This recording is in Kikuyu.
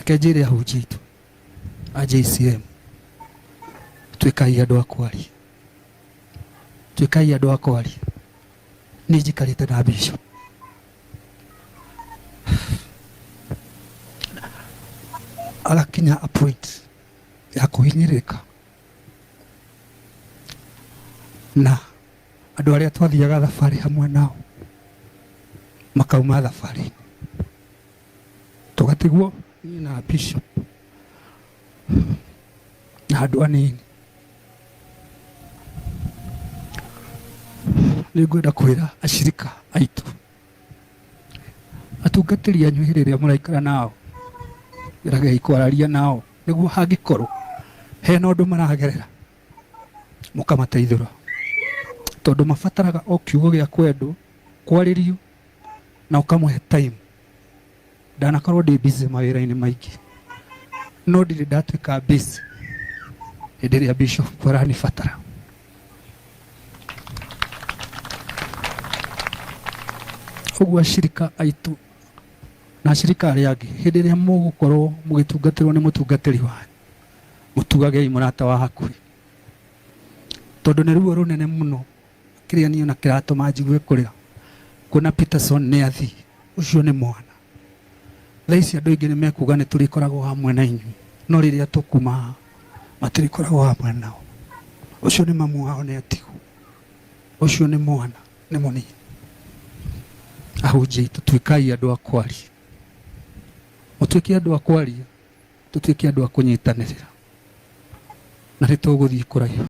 Reke njĩre ahunjia aitũ a JCM, tuĩkai andũ a kwaria, tuĩkai andũ a kwaria. Niĩ njikarĩte na bishop agakinya a point ya kũhinyĩrĩrĩka na andũ arĩa twathiaga thabarĩ hamwe nao makauma thabarĩ-inĩ tũgatigwo niĩ na bishop na andũ anini. Nĩ ngwenda kwĩra acirika aitũ atungatĩri anyu hĩndĩ ĩrĩa mũraikara nao, geragei kwararia nao nĩguo hangĩkorwo hena ũndũ maragerera mũkamateithũra, tondũ mabataraga o kiugo gĩa kwendwo, kwarĩrio na ũkamũhe time. Ndanakorwo ndĩ busy mawĩra-inĩ maingĩ, no ndirĩ ndatuĩka busy hĩndĩ ĩrĩa bishop aranibatara. Ũguo acirika aitũ na acirika arĩa angĩ, hĩndĩ ĩrĩa mũgũkorwo mũgĩtungatĩrwo nĩ mũtungatĩri wanyu, mũtugagei mũrata wa hakuhĩ, tondũ nĩ ruo rũnene mũno kĩrĩa niĩ ona kĩratũma njigue kũrĩra kuona Peterson nĩ athiĩ, ũcio nĩ mwana. Thaa ici andũ aingĩ nĩ mekuga nĩ tũrĩkoragwo hamwe na inyuĩ, no rĩrĩa tũkuma haha matirĩkoragwo hamwe nao. Ũcio nĩ mamu wao nĩ atigwo, ũcio nĩ mwana, nĩ mũnini. Ahunjia aitũ tuĩkai andũ a kwaria, mũtuĩke andũ a kwaria, tũtuĩke andũ a kũnyitanĩrĩra, na nĩ tũgũthiĩ kũraihu.